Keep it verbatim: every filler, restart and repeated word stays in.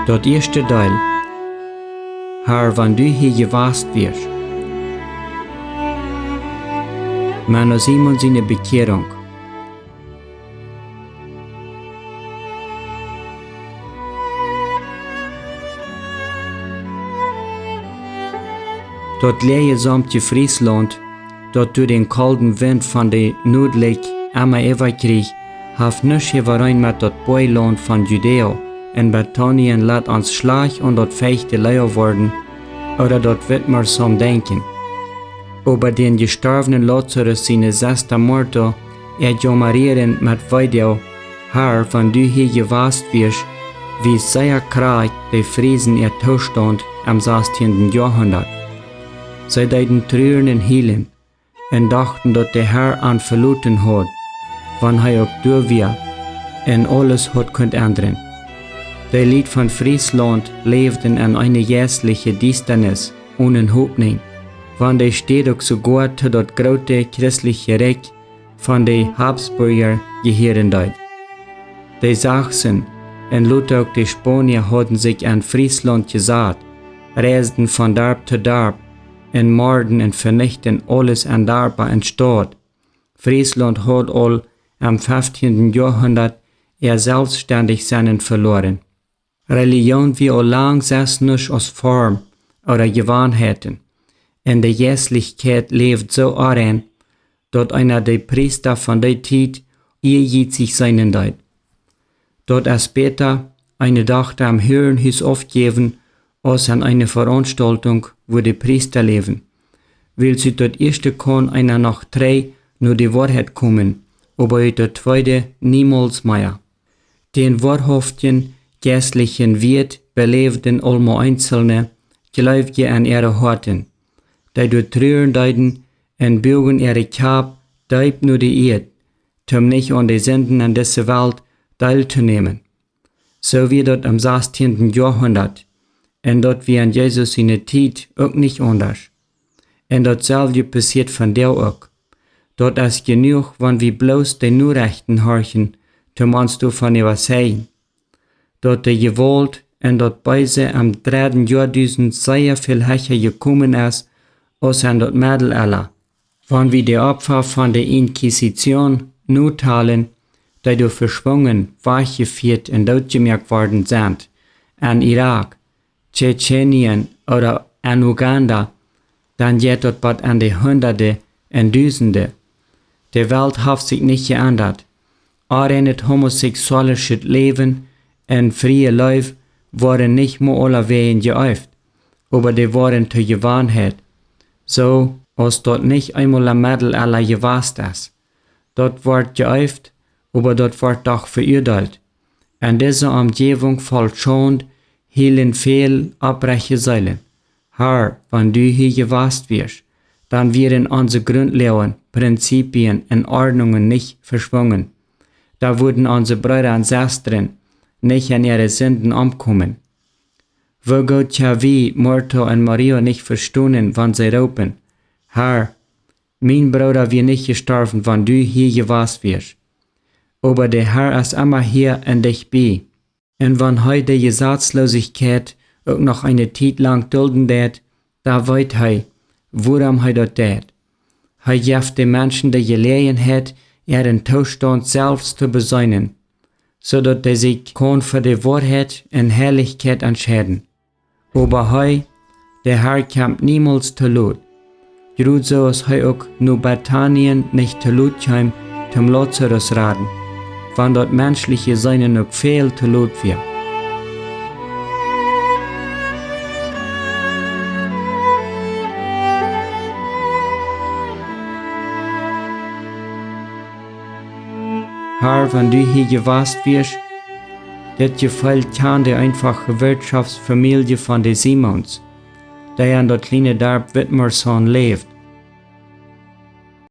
Daut ieeschte Deel. Herr, wan du hia jewast wiescht. Menno Simon siene Bekjierunk. Daut läaje Somtje Frieslaunt, daut doa dän kolden Wint von de Nudlikj emma äwa kjrieech, haft nuscht äwareen met daut Boajlaunt von Judäa un Betanien lat ons schlajcht aun daut feichte Lea woaren, ooda daut Witmarsum denkjen. Oba dän jestorwnen Lazarus siene Sesta Marta, äa Jaumarieren met Weedoag: Herr, wan du hia jewast wiescht, wiest sea krakjt de Friesen äa Toostaunt em sastieenden Joahundat. See deeden truren un hielen, un dochten, daut de Herr an veloten haud, wan hee uk doa wia, un aules haud kunt endren. De Lied von Frieslaunt läwden en eene jeistliche Diestanis, onen Hopninj, wan de Staut uk soogoa to daut groote christliche Rikj von de Habsburga jehieren deed. De Sachsen un lota uk de Spaunia hauden sikj en Frieslaunt jesat, reisden von Darp to Darp, un morden un venichten aules aun Darpa un Staut. Frieslaunt haud aul em feftieenden Joahundat äa Selfststendich sennen veloaren. Relijoon wia aul lang sest nuscht aus Form ooda Jewanheiten, un de Jeistlichkjeit läwd soo aun, daut eena de Priesta von dee Tiet ieejietsich seenen deed. Daut es bäta, eene Dochta em Huarenhus aufjäwen, aus aun eene Veraunstaultunk, wua de Priesta läwen, wiels ut daut ieeschte kaun eena noch trigj no de Woarheit komen, oba ut daut tweede niemols mea. Dän woarhauftjen jeistlichen Wieet beläwden aulmol eenzelne Jleewje en äare Hoaten, dee doa truren deeden un buagen äare Kjap deep no de Ieed, toom nich aun de Sinden en dise Welt Deel to nämen. Soo wia daut em sastieenden Joahundat, un daut wia en Jesus siene Tiet uk nich aundasch. Un daut selwje passieet vondoag uk. Daut es jenuach, wan wie bloos de Norechten horchen, toom ons doavon äwazeijen, daut de Jewault un daut Beese em dredden Joadusent sea väl hecha jekomen es aus en daut Medelella. Wan wie de Opfa von de Inquisition notalen, dee doa veschwungen, wajchjefieet un dootjemoakt worden sent, en Irak, Tschetschenien ooda en Uganda, dan jeit daut bat en de Hundade un Dusende. De Welt haft sikj nich jeendat. Onreinet homosexualischet Läwen un friee Leew woaren nich mea aulawäajen jeeeft, oba dee woaren to Jewanheit, soo aus daut nich eemol em Medelella jewast es. Daut woat jeeeft, oba daut woat doch veuadeelt. En dise Omjäwunk voll Schaund hielen väl opprechte Seelen. Herr, wan du hia jewast wiescht, dan wieren onse Grundloagen, Prinzipien un Ordnungen nich veschwungen. Dan wudden onse Breeda un Sestren nich en äare Sinden omkomen. Woo goot kjenn wie Marta un Maria nich vestonen, wan see roopen: Herr, mien Brooda wia nich jestorwen, wan du hia jewast wiescht. Oba de Herr es emma hia un dicht bie. Un wan hee de Jesazloosichkjeit uk noch eene Tiet lang dulden deit, dan weet hee, wuarom hee daut deit. Hee jeft de Menschen de Jeläajenheit, äaren Toostaunt selfst to beseenen, soo daut dee sikj kaun fa de Woarheit un Heilichkjeit entscheiden. Oba hee, de Herr, kjemt niemols to lot. Jrod soo aus hee uk no Betanien nich to lot kjeem, toom Lazarus raden, wan daut menschlich jeseenen uk väl to lot wia. Herr, wan du hia jewast wiescht, dit Jefeel kjand de eenfache Wirtschoftsfamielje von de Simons, dee en daut kjliene Darp Witmarsum läwd.